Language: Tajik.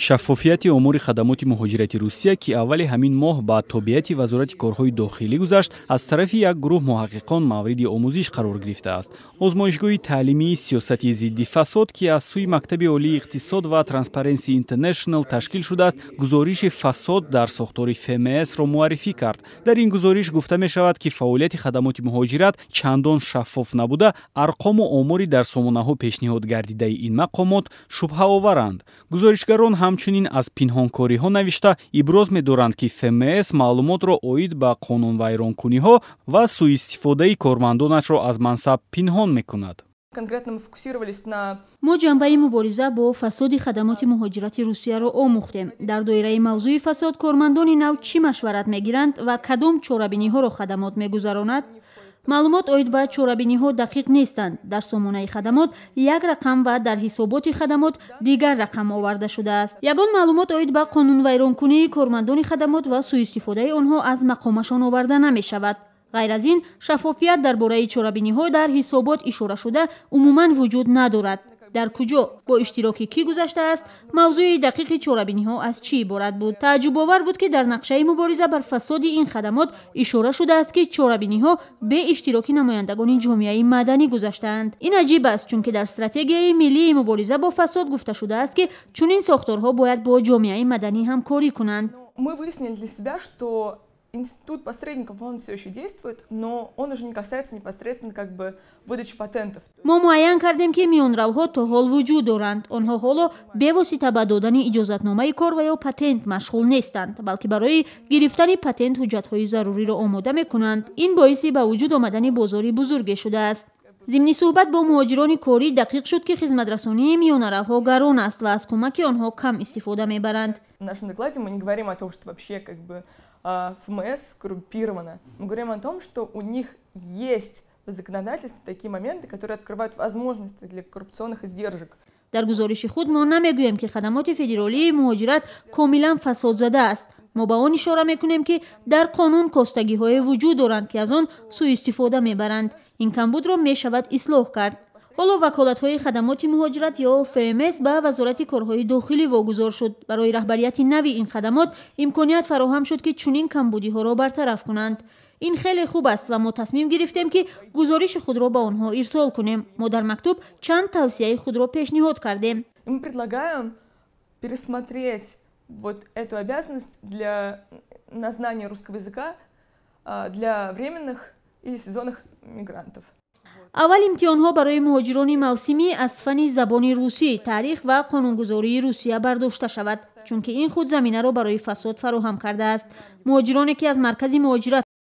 Шаффофияти омори хадамоти муҳоҷирати Русия, ки аввали ҳамин моҳ ба тобеияти Вазорати корҳои дохилӣ гузашт, аз тарафи як гурӯҳ муҳаққиқон мавриди омӯзиш қарор гирифтааст. Озмоишгоҳи таълимии сиёсати зидди фасод, ки аз сӯи Мактаби олии иқтисод ва Transparency International ташкил шудааст, гузориши «Фасод дар сохтори ФМС»-ро муаррифӣ кард. Дар ин гузориш гуфта мешавад, ки фаъолияти хадамоти муҳоҷират чандон шаффоф набуда, арқому омори дар сомонаҳо пешниҳод гардидаи ин мақомот шубҳаоваранд. Гузоришгарон ҳамчунин аз пинҳонкориҳо навишта, иброз медоранд, ки ФМС маълумотро оид ба қонунвайронкуниҳо ва сӯистифодаи кормандонашро аз мансаб пинҳон мекунад. Конкретно мы фокусировались на Мо ҷанбаи мубориза бо фасоди хадамоти муҳоҷирати Русияро омӯхтем. Дар доираи мавзӯи фасод кормандони нав чӣ машварат мегиранд ва кадом чорабиниҳоро хадамот мегузаронад. Маълумот оид ба чорабиниҳо дақиқ нестанд. Дар сомонаи хадамот як рақам ва дар ҳисоботи хадамот дигар рақам оварда шудааст. Ягон маълумот оид ба қонунвайронкунии кормандони хадамот ва сӯистифодаи онҳо аз мақомашон оварда намешавад. Ғайр аз ин, шаффофият дар бораи чорабиниҳо дар ҳисобот ишорашуда умуман вуҷуд надорад. Дар куҷо, бо иштироки кӣ гузаштааст, мавзӯи дақиқи чорабиниҳо аз чӣ иборат буд. Тааҷҷубовар буд, ки дар нақшаи мубориза бар фасоди ин хадамот ишора шудааст, ки чорабиниҳо бе иштироки намояндагони ҷомеаи маданӣ гузаштаанд. Ин аҷиб аст, чунки дар стратегияи миллии мубориза бо фасод гуфта шудааст, ки чунин сохторҳо бояд бо ҷомеаи маданӣ ҳамкорӣ кунанд. Мы выяснили для себя, что институт посредников, он все еще действует, но он уже не касается непосредственно как бы выдачи патентов. Мо муайян кардем, ки миёнравҳо то ҳол вуҷуд доранд. Онҳо ҳоло бевосита ба додани иҷозатномаи кор ва ё патент машғул нестанд, балки барои гирифтани патент ҳуҷҷатҳои заруриро омода мекунанд. Ин боиси ба вуҷуд омадани бозори бузурге шудааст. Зимни суҳбат бо муҳоҷирони корӣ дақиқ шуд, ки хизматрасонии миёнаравҳо гарон аст ва аз кӯмаки онҳо кам истифода мебаранд. В нашем докладе мы не говорим о том, что вообще как бы ФМС коррумпирована. Мы говорим о том, что у них есть в законодательстве такие моменты, которые открывают возможности для коррупционных издержек. Дар гузориши худ мо намегӯем, ки хадамоти федералии муҳоҷират комилан фасодзада аст. Мо ба он ишора мекунем, ки дар қонун костагиҳое вуҷуд доранд, ки аз он сӯистифода мебаранд. Ин камбудро мешавад ислоҳ кард. Ҳоло ваколатҳои хадамоти муҳоҷират ё ФМС ба Вазорати корҳои дохилӣ вогузор шуд. Барои раҳбарияти нави ин хадамот имконият фароҳам шуд, ки чунин камбудиҳоро бартараф кунанд. Ин хеле хуб аст ва мо тасмим гирифтем, ки гузориши худро ба онҳо ирсол кунем. Мо дар мактуб чанд тавсияи худро пешниҳод кардем. Мы предлагаем пересмотреть вот эту обязанность для на знание русского языка для временных или сезонных мигрантов. Аввал имтиҳонҳо барои муҳоҷирони мавсимӣ аз фани забони русӣ, таърих ва қонунгузории Русия бардошта шавад, чунки ин худ заминаро барои фасод фароҳам кардааст. Муҳоҷироне, ки аз маркази муҳоҷират